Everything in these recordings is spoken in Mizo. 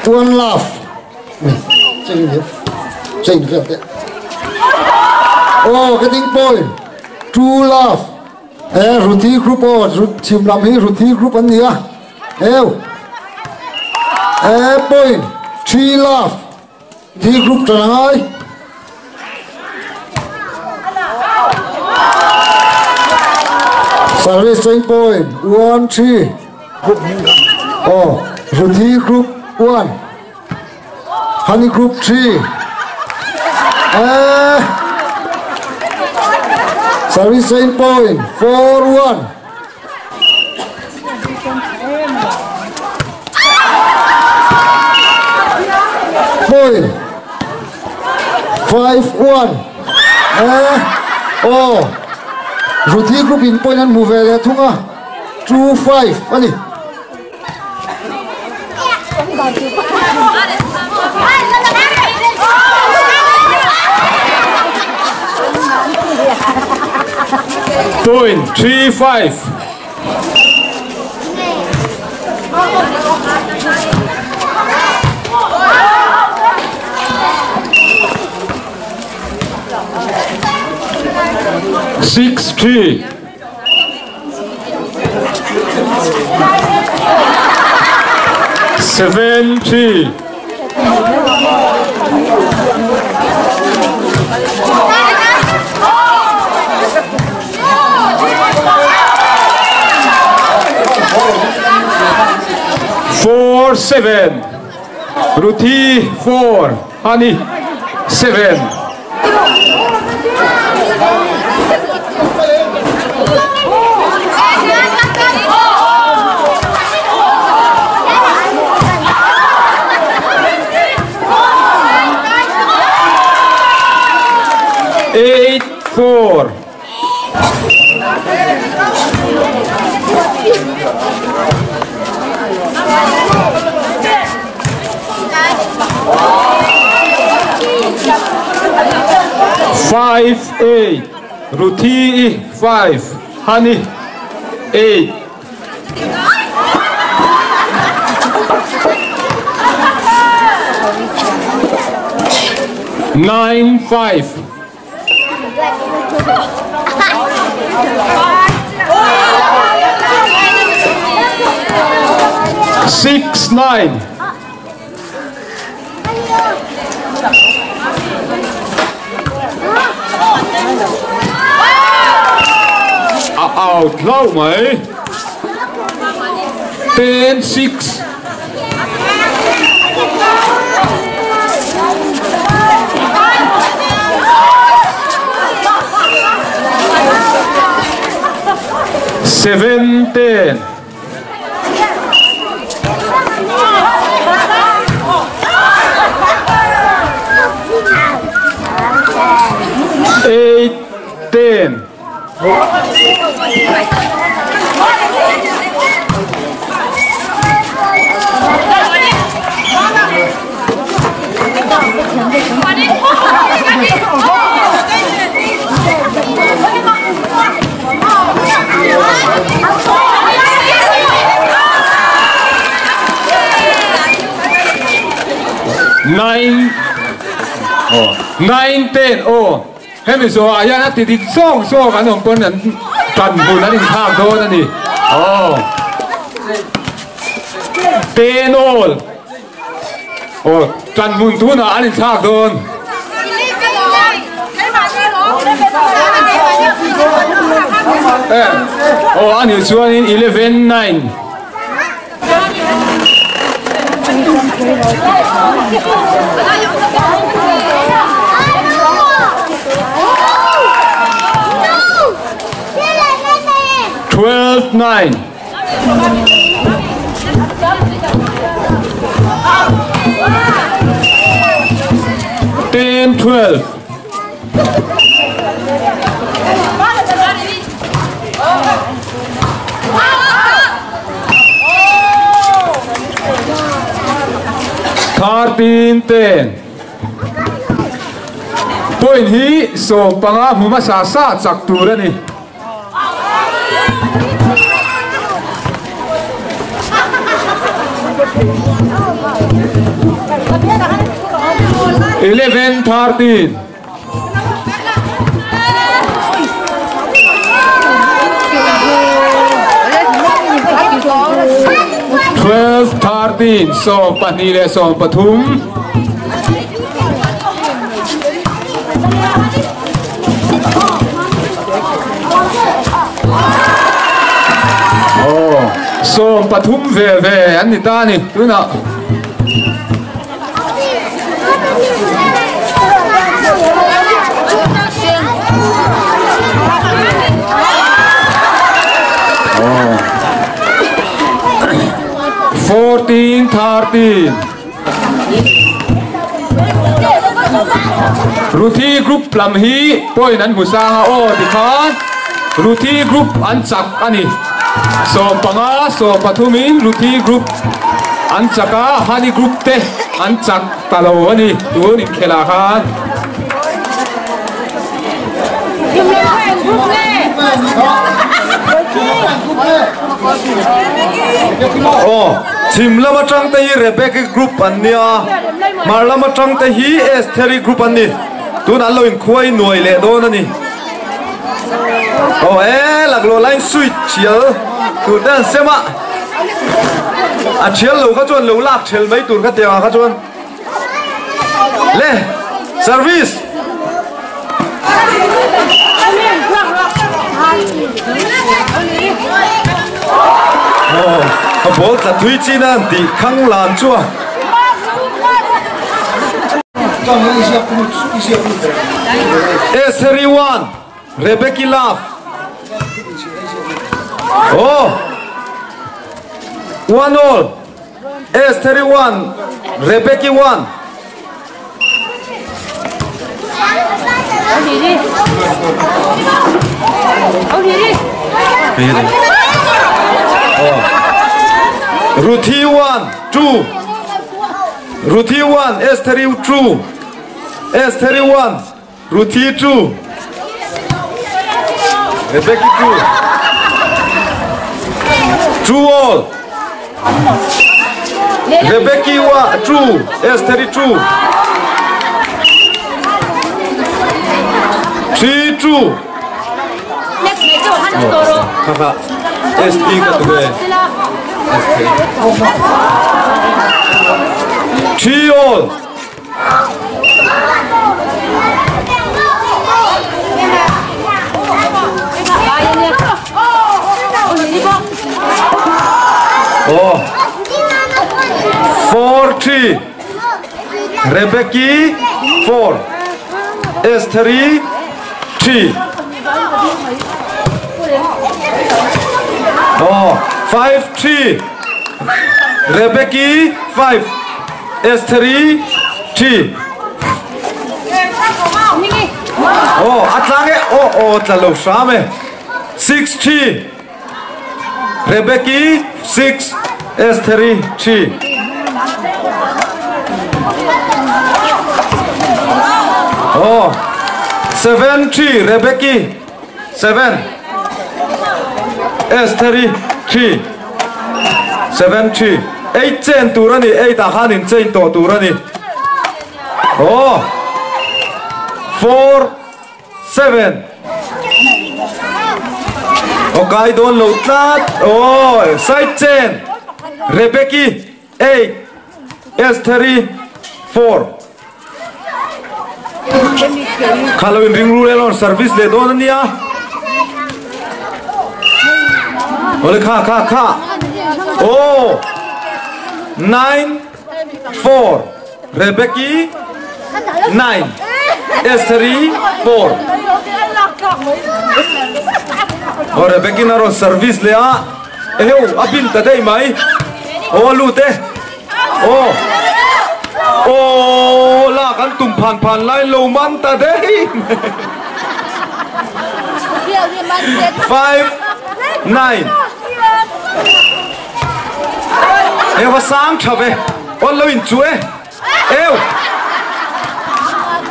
One love. Change vel te. Oh, getting point. Two love. Eh, Ruthi group oh, chhim lam hi Ruthi group an ni a. Eu. Eh, point. Three love. Ruthi group tan angai. Service change point. 1 3. Oh, Ruthi group 1. Honey group 3. Eh. Service change point. 4 1. Point. 5 1. Eh. Oh. Ruthi group in point an move le thunga. 2 5 ani. Point 3 5. 6 3. 7 3. 4 7. Ruthi 4. Honey 7. 8 4. 5 8. Ruthi 5. Honey 8. 9 5. 6 9. Out lâu mấy. 10 6. 7 10. 8 10. 9 oh 9 10 oh hemi zo a yana ti dik song song an om pon an tan bun an in thak don ani oh 10 all oh tan bun tu na an in thak don eh oh ani chuan in 11 9. 12 9. 10 12. 13 10. Point hi so panga hmuma sa sa chak tur ani. 11 13. 12 13 12 leh 13. 13 ve ve an ni ta ni tunah. 14 13. Ruthi Group lam hi point an hmu sang a aw tikhan Ruthi Group an chak a ni. 15 13 in Ruthi Group an chak a, Honey Group te an chak ta lo a ni tun inkhelah khan. Aw, chhim lam atang te hi Rebecca Group an nia, hmar lam atang te hi Estheri Group an ni. Tun an lo inkhuai nuai leh dawn a ni. Aw e, laklawh laiin sweet thial tur te an sem a, a thial lo kha chuan lo lak thel mai tur kha tiangah kha chuan. Le, service! Aw, a ball tla thui chin a an tih khang lan chu a. Eseri 1, Rebecca Love. Oh, 1 all. Estheri 1, Rebecca 1. Ruthi 1, 2. Ruthi 1, Estheri 2. Estheri 1, Ruthi 2. Rebecca 2. 2 all. Rebecca 1, 2. Estheri 2. 3 2. Kaka ST ka tu ve. 3 all. Oh. 4 3. Rebecca 4. Estheri 3. Oh, 5 3. Rebecca 5. Estheri 3. Oh, a tlang e. Oh, oh, tla lo hram e. 6 3. Rebecca 6. Estheri 3. Oh, 7 3. Rebecca 7. Estheri 3. 7 3. 8 chen tur a ni, 8 ah khan in chain tawh tur a ni. Oh, 4 7. Oh, kai dawn lo tlat. Oh, side chen. Rebecca 8. Estheri 4. Kha lo in ring ru leh service leh dawn a nia. Ole kha kha kha. Oh, 9 4. Rebecca 9. Estheri 4. Oh, Rebecca na ron service leh a. Eheu, a bin ta daih mai. Oh, a lut e. Oh, oh, lak an tum phan phan lai lo man ta daih. 5 9. Eo va sang tha ve. On lo in chu e. Eo.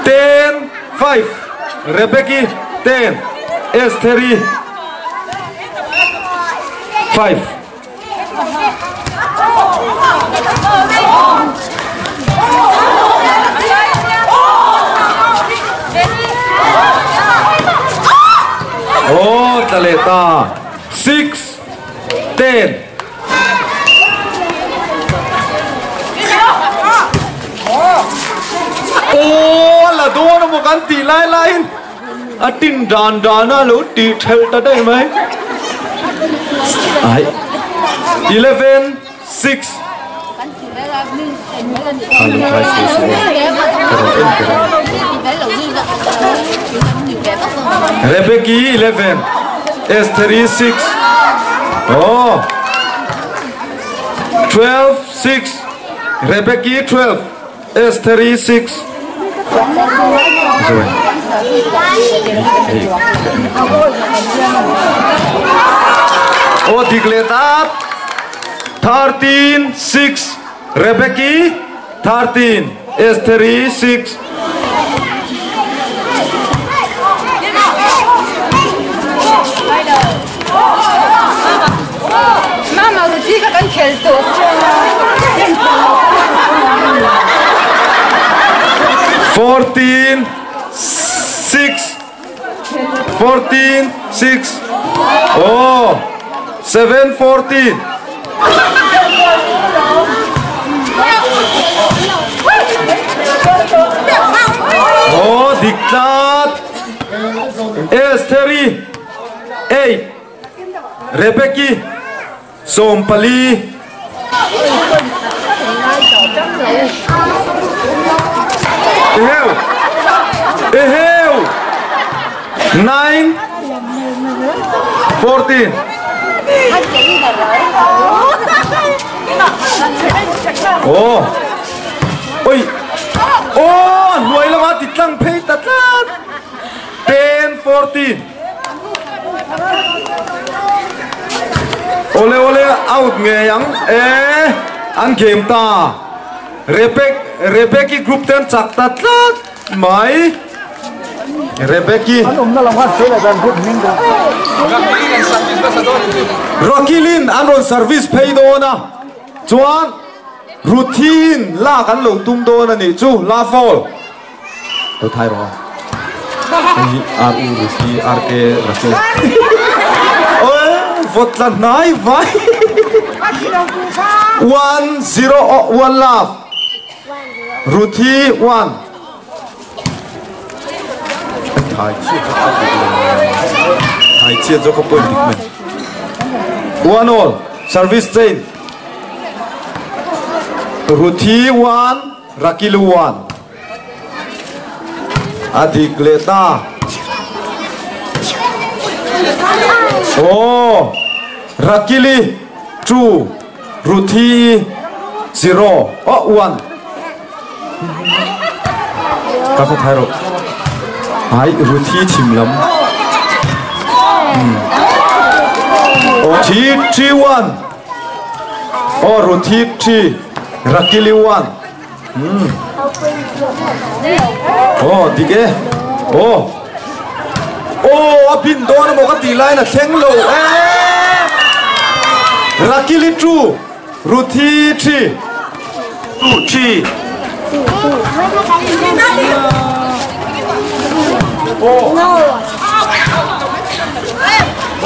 10 5. Rebecca 10. Estheri 5. Aw tla leh ta 6 10. Aw la dawn emaw kan tih lai laiin a tin dan dan a lo tih thelh ta daih mai. Ai 11 6. Rebeki 11 Estheri 6 oh 12 6 Rebeki 12 Estheri 6 Oh dik leh ta 13 6 Rebeki 13 Estheri 6. Mama Ruthi kha kan khel tawh. 14 6 14 6 Oh 7 14. Oh dik tlat. Estheri 8 Rebeki 14. Eheu Eheu 9 14. Oh Oi Oh hnuai lama ti tlang phei ta tlat 10 14. Ole ole out nge yang e an game ta Rebek Rebeki group ten chak ta tlat mai Rebeki An awmna lam khan sawi leh dan group hming ka. Rockylin an rawn service phei dawn a chuan Ruthin lak an lo tum dawn a nih chu la fall lo thai rawh a hei R U Ruthi R K Rakel oi vawt tla hnai vai 1 0 1 love Ruthi 1 thai chiat zawk ka dik lo thai chiat zawk ka point dik mai 1 all service chain Ruthi 1 Rakilu 1 a dik leh ta oh Rakili 2 Ruthi 0 oh 1 ka kha thai rawh ai Ruthi chim lam oh 3 3 1 oh Ruthi 3 Rakili 1 oh dik e oh oh a bin dawn emaw ka tih laiin a thleng lo e Rakili 2 Ruthi 3 2 3 oh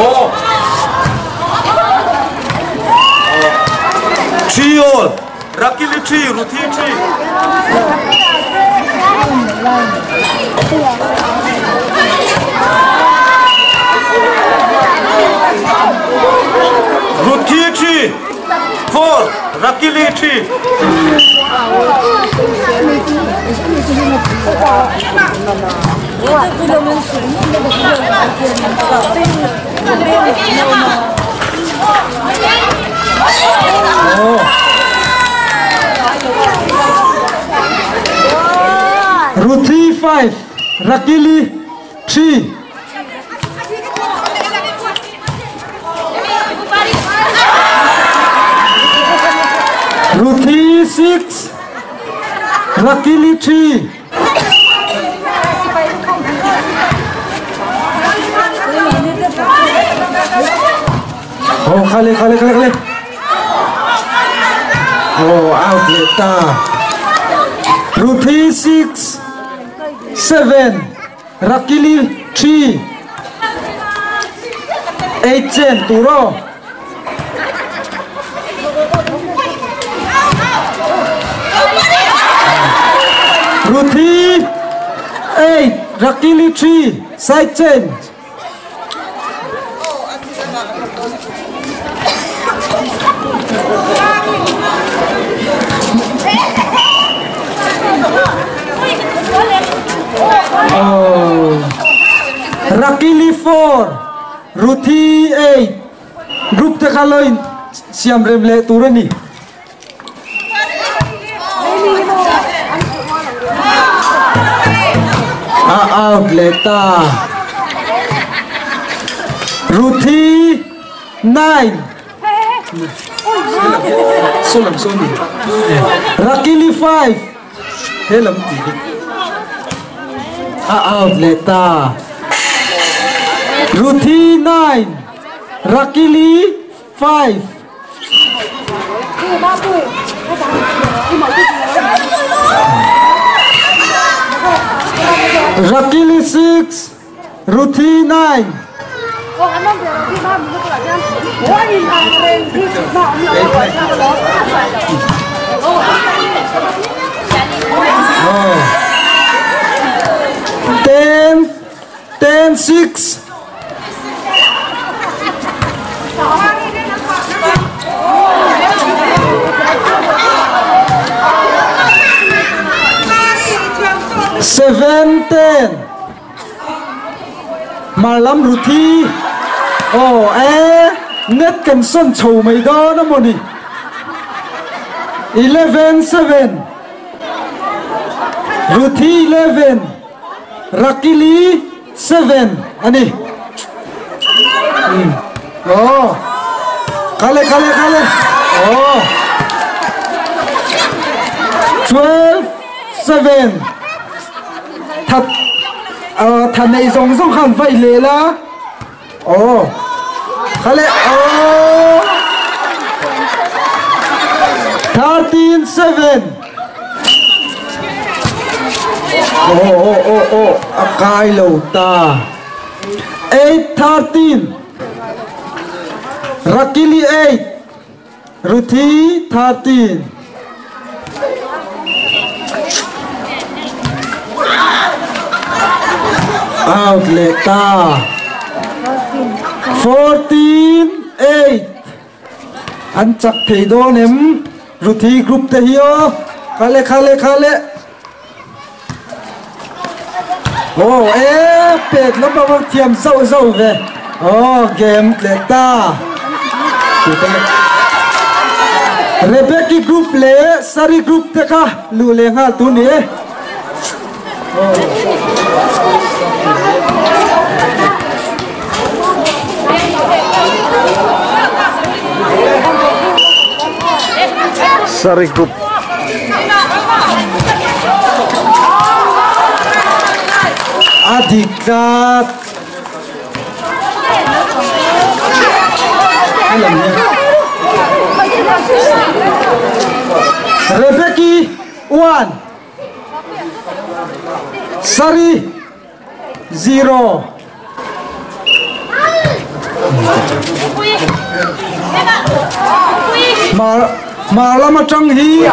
oh 3 all Rakili 3 Ruthi 3. Ruthi 3 4 Rakili 3. Oh Ruthi 5 Rakili 3. Ruthi 6 Rakili 3. Oh khale khale khale khale Oh out leh ta Ruthi 6 7. Rakili 3. 8 chen turo. Ruthi 8, Rakili 3, side change. Oh. Rakili 4, Ruthi 8. Group te khaloin siam rem le turani. A out leta. Ruthi 9. Solam soni. Rakili 5. Helam ti. A out leta. Ruthi 9. Rakili 5. Rakili 6, Ruthi 9. Oh. 10, 10, 6. 7, 10. Malam Ruthi. Oh, net kan son chho mai da na moni. 11, 7. Ruthi 11. Rakili 7. Ani. Oh. Kale kale kale. Oh. 12, 7. Thật thằng này giống giống khăn vậy lệ la. Oh. Kale. Oh. 13, 7. Oh oh oh oh. Akai lâu ta. 8, 13. Rakili 8. Ruthi 13. Out leta. 14, 8. Anh chắc thấy đó nem Ruthi group te hiyo. Kale kale kale. Oh, pet lắm mà thiam sâu sâu về. Oh, game leta. Rebecca group le Sari group te ka lu le nga tu ni. Oh. Sari group. Adikat. Rebecca 1. Sari 0. Malam atang hi.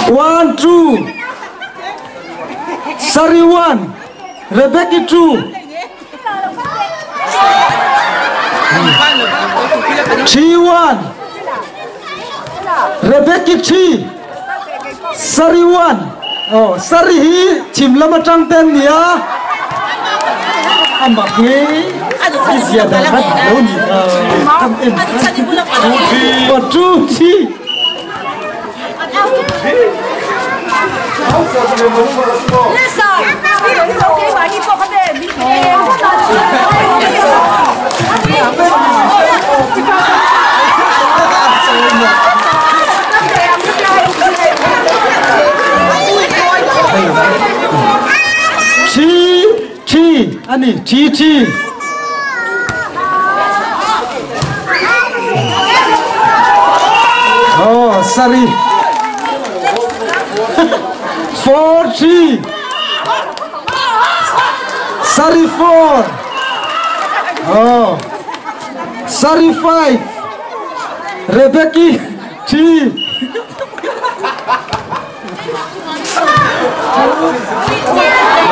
1, 2. Sari 1. Rebecca 2. 3, 1. Rebecca 3. Sari 1. Oh, Sari hi chim lama tang ten nia. Amak ni izia dah khat lo ni. Kam em. 1, 2, 3. 3, 3. Ani 3, 3. Sorry. 4 3. Sorry 4. Oh. Sorry 5. Rebecca 3.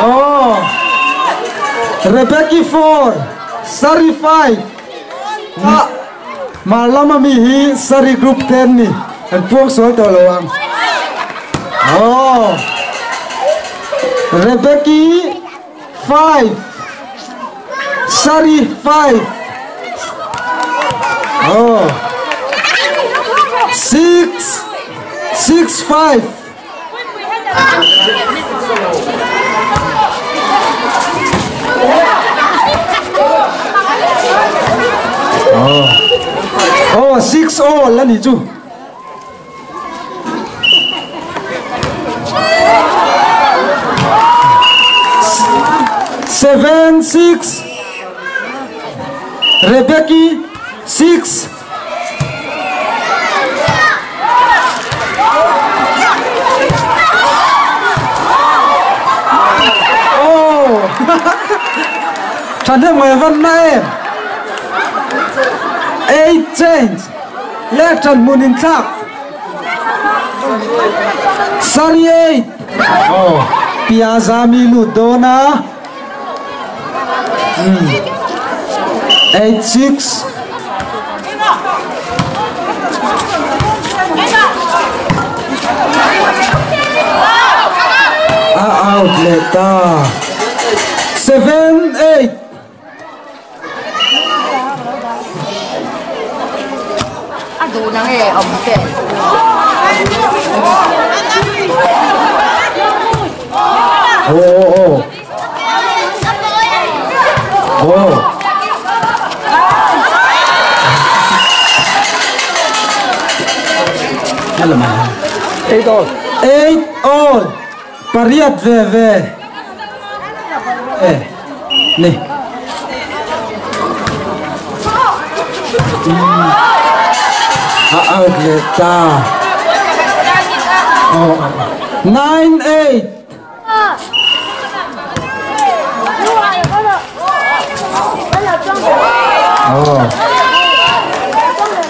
Oh. Rebecca 4. Sorry 5. Ah. Mar lama mi hi Sari group ten ni an puang sual tawh lo ang. Oh. Rebecca 5. Sari 5. Oh. 6 6 5. Oh, 6 all a nih chu. 7 6 Rebecca 6 Oh! Thahnem ngai van na em? Eight change leh ṭan hmun in thlak. Sorry eight. Oh, Piazza mi lut dawn a. 8 6 A out leh ta. 7 8 A duh na nge awm te. Oh oh oh oh. 8 all. 8 all. Pariat ve ve. Eh. Ni. A out leh ta. Oh. 9 8. Oh.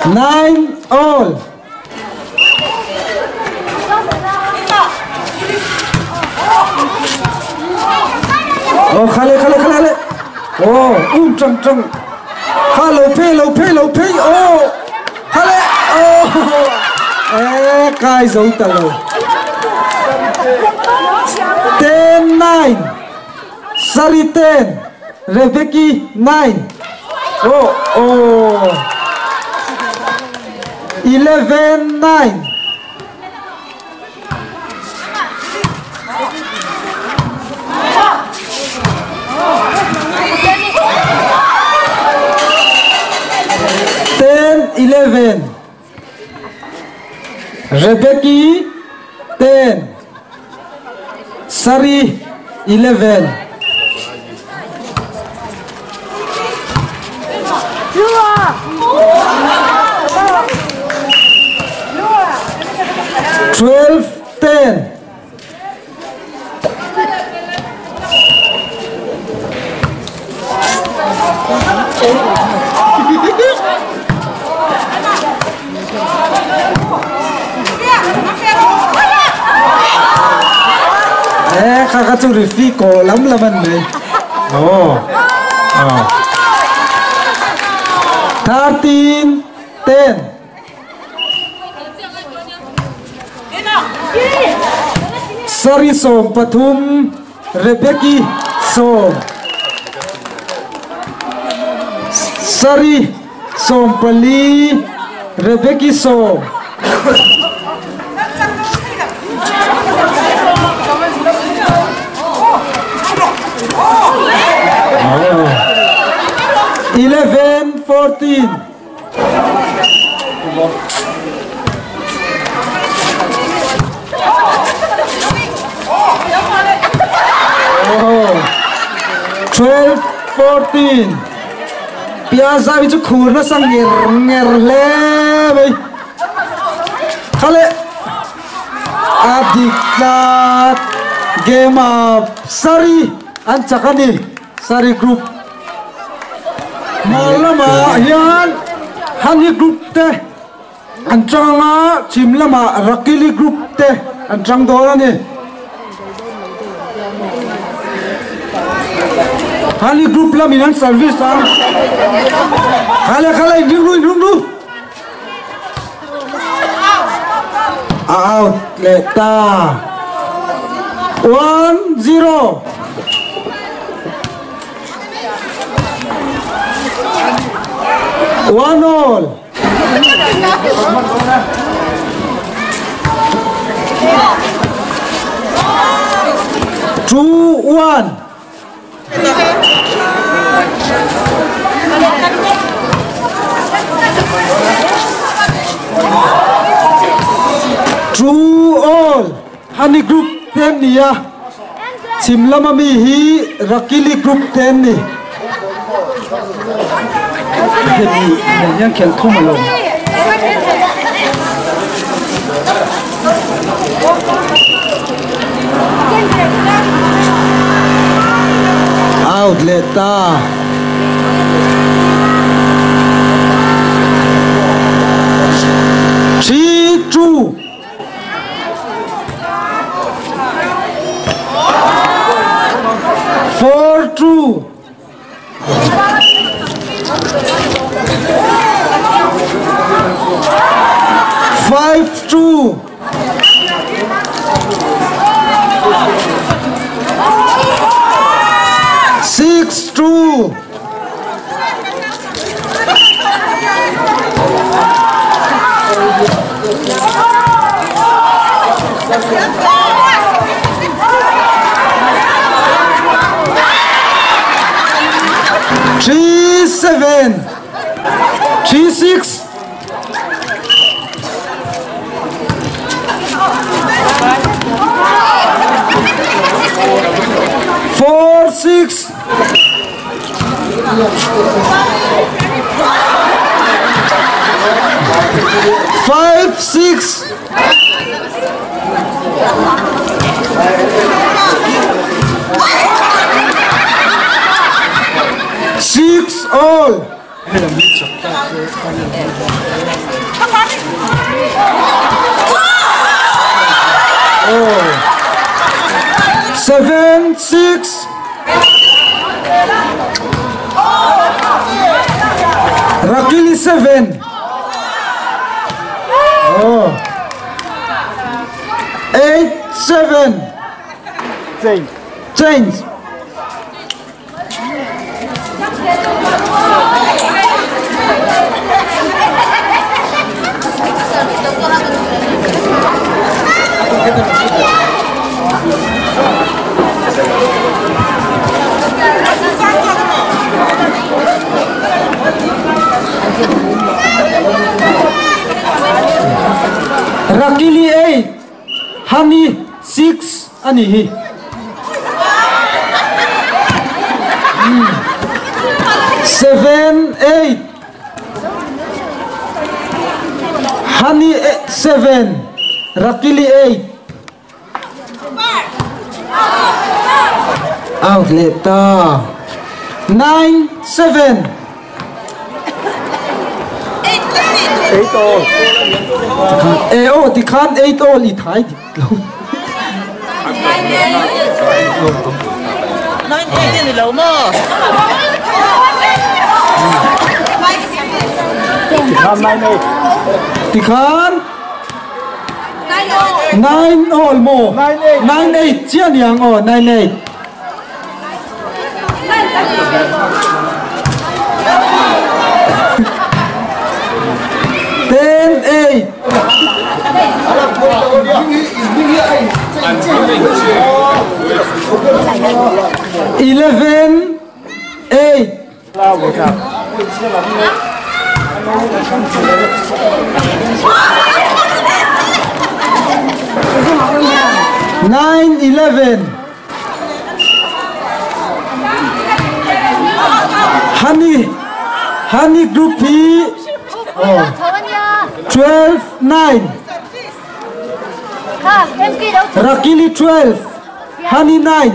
9 all. Oh, khale khale khale khale. Oh, um trăng trăng. Kha lo phe lo phe lo phe. Oh. Khale. Oh. Eh, kai zo ta lo. 10 9. Sorry 10. Rebecca 9. Oh, oh. 11 9. 10 11. Rebecca 10. Sari 11. 12 10. Eh, kha kha chu referee ko lam lam an mai. Oh. Oh. 13 10. Sari 13, Rebecca 10. Sari 14, Rebecca 10. 11 14. Oh. 12 14. Piazza bi chu khur na sang nger nger hle mai. Khale a dik tlat game ah Sari an chak a ni Sari group Hmar lamah hian Honey group te an chang a chhim lamah Rakili group te an chang dawn a ni. Honey group lamin an service a khale khale inring ru inring ru. A out leh ta. 1 0 1 all. 2 1 Two all Honey Group te an ni a, chhim lama mi hi Rakili Group te an ni. Out leh ta. 3 2 4 2 5 2 6 2 3 7 3 6 4 6 5 6 6 all. Oh. 7 6 Rakili 7 Oh. 8 7 Change. Change. Rakili 8 Honey 6 a nih hi. 7 8 Honey 7 Rakili 8 Out leh ta. 9 7 8 all. E aw tikhan 8 all i thai dik lo. 9 8 ni lo maw? Tikhan 9 8. Tikhan 9 all maw? 9 8. 9 8 chiah niang aw 9 8. 10 8 11 8 9 11 Honey Honey Group hi oh 12 9 Rakili 12 Honey 9.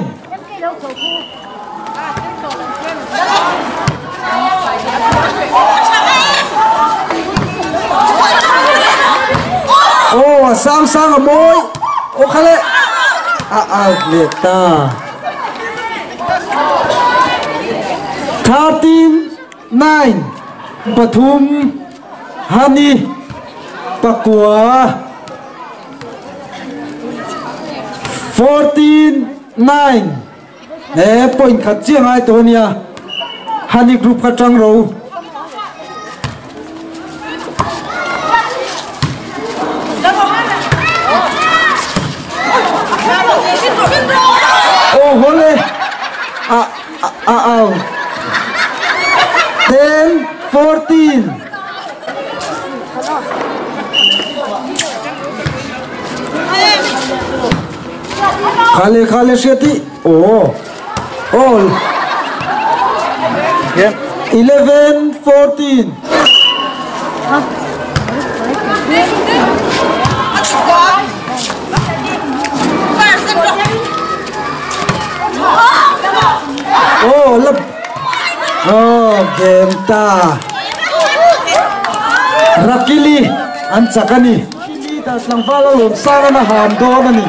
Oh, sang sang a mawi. Oh khale. A out leh ta. 13 9 pathum Honey pakua 14 9 he point khat chiah ngai tawh ania Honey group kha tang ro. Aw hawle a a au 10 14. Khale khale hriat i aw all 11 14. Aw la aw game ta Rakili an chak a ni. Tlangval a lawm sang a ham dawn a ni.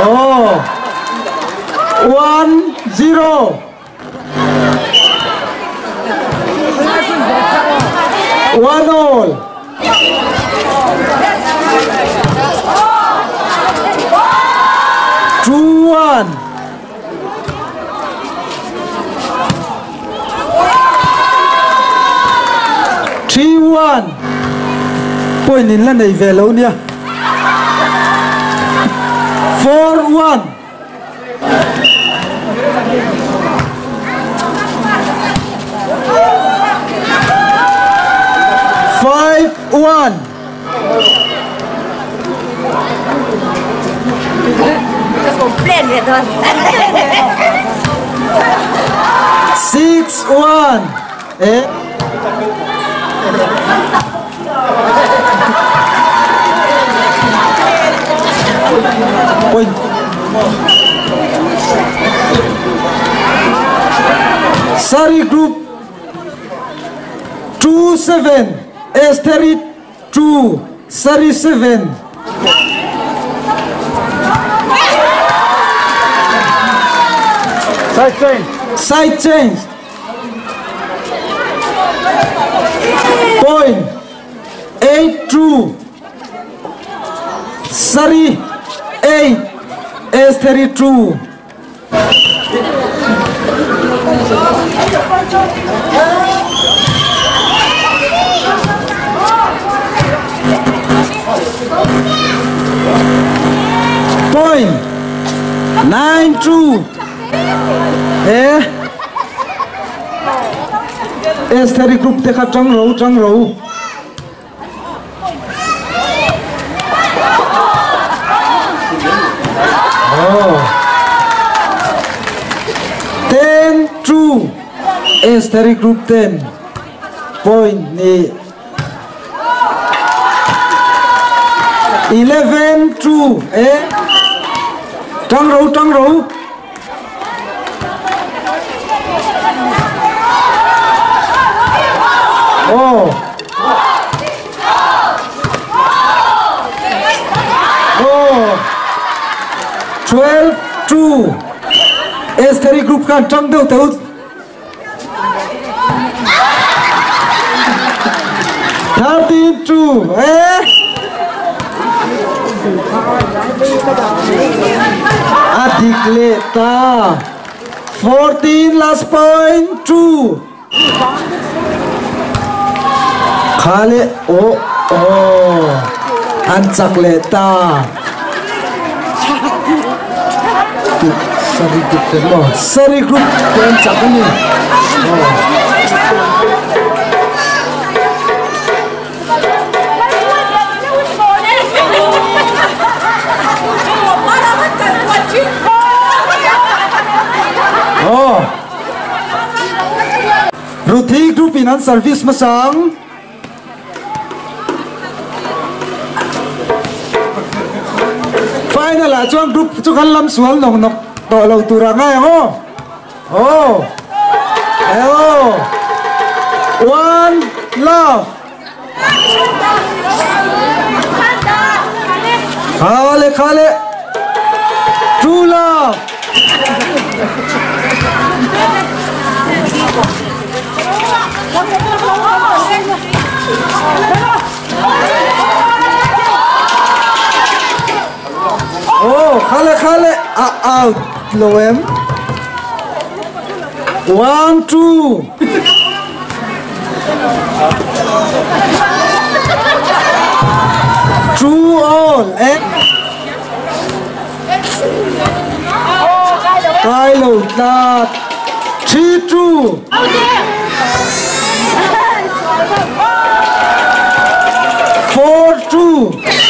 Oh. 1 0. 1 all. 2 1. 3 1. Point in la nei ve lo nia. 4 1. 5 1. 6 1. Eh. Point. Sari Group 2 7. Esteri 2. Sari 7. Side change. Side change. Point. 8 2. Sari 8. Esteri 2. Point. 9 2. Eh. Esteri Group te kha tang ro tang ro. Oh. 10 2. Esteri Group 10. Point ni 11 2. Eh. Tang ro tang ro. Oh. Oh. 12 2. Esteri Group khan tang deuh teuh. 13 2. Eh. A dik leh ta. 14 last point 2. Kha leh aw aw an chak leh ta. Sari group te maw Sari group te an chak a ni. Aw. Ruthi group in an service hmasang. Final ah chuan group chu kan lam sual nawk nawk tawh lo tur a ngai ang aw. Aw. Aw. One love. Khale khale. True love. Oh, khale khale a out lo em. 1 2 True all eh. Kai lo tlat. 3 2 4 2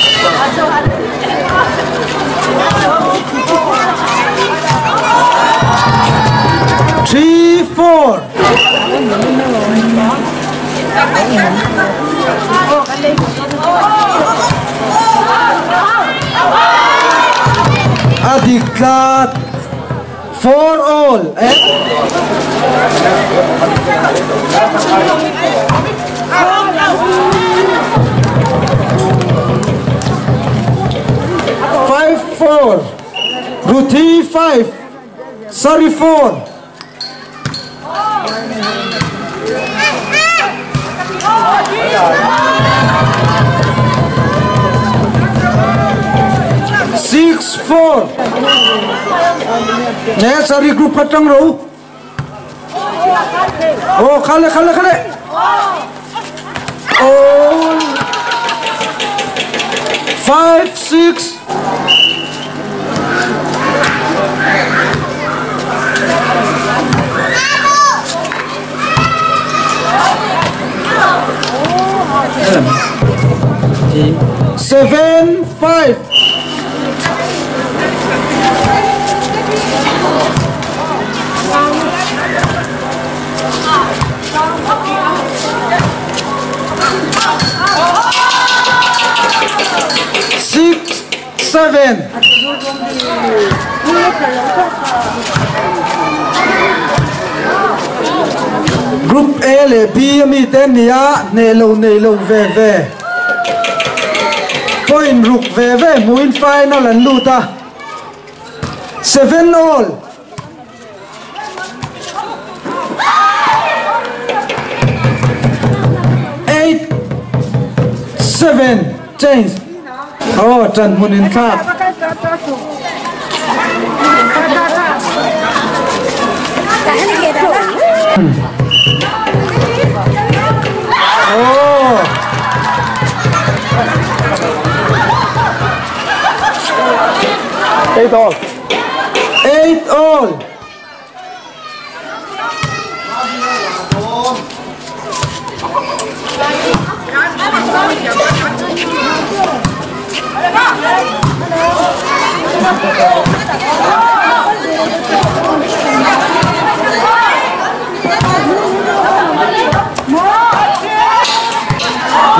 3 4 A dik tlat. 4 all. Eh? 5 4. Ruthie 5. Sorry 4. 6 4. Nè sorry group patang ro. Oh khale khale khale. Oh 5 6. 7 5. 6 7. Group A le B mi te nia ne lo nei lo ve ve. Point ruk ve ve muin final an luta. 7 all. 8 7 change. Oh, Trần Munin Thap. Oh. 8 all. 8 all.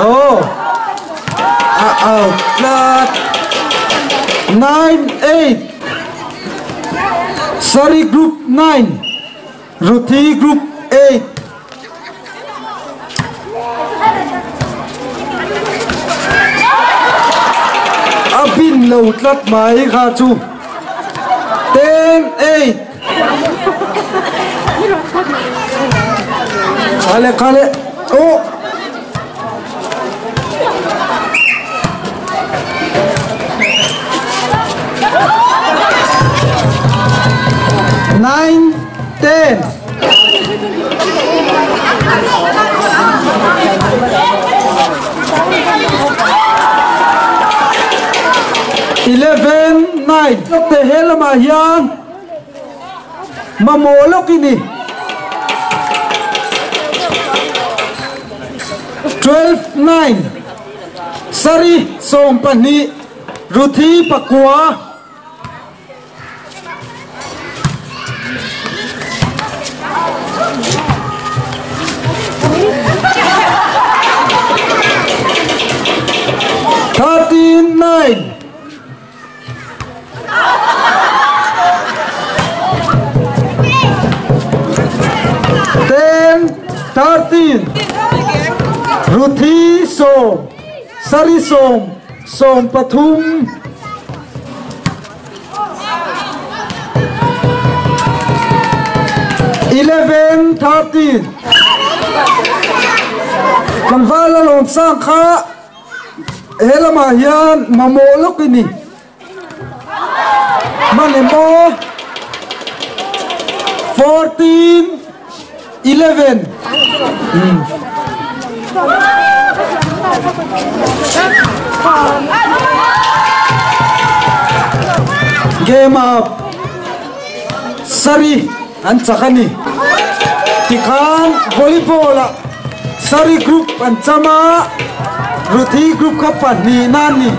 Oh. Out flat. 9 8. Sorry group 9. Ruthie group 8. Abin lo tlat mai kha chu. 10 8. Khale khale. Oh. 9 10. 11 9. Te helama hian mamolok ini. 12 9. Sari som pahnih Ruthie pakua. 13 9. 13. Ruthi 10, Sari 10, 13. 11 13. Tlangval a lawm sang kha he lamah hian mamawh lawk i ni. Hman emaw 14 11. Game up. Sari an chak a ni. Tikhan volleyball ah Sari group an cham a, Ruthi group kha pahnihna a ni.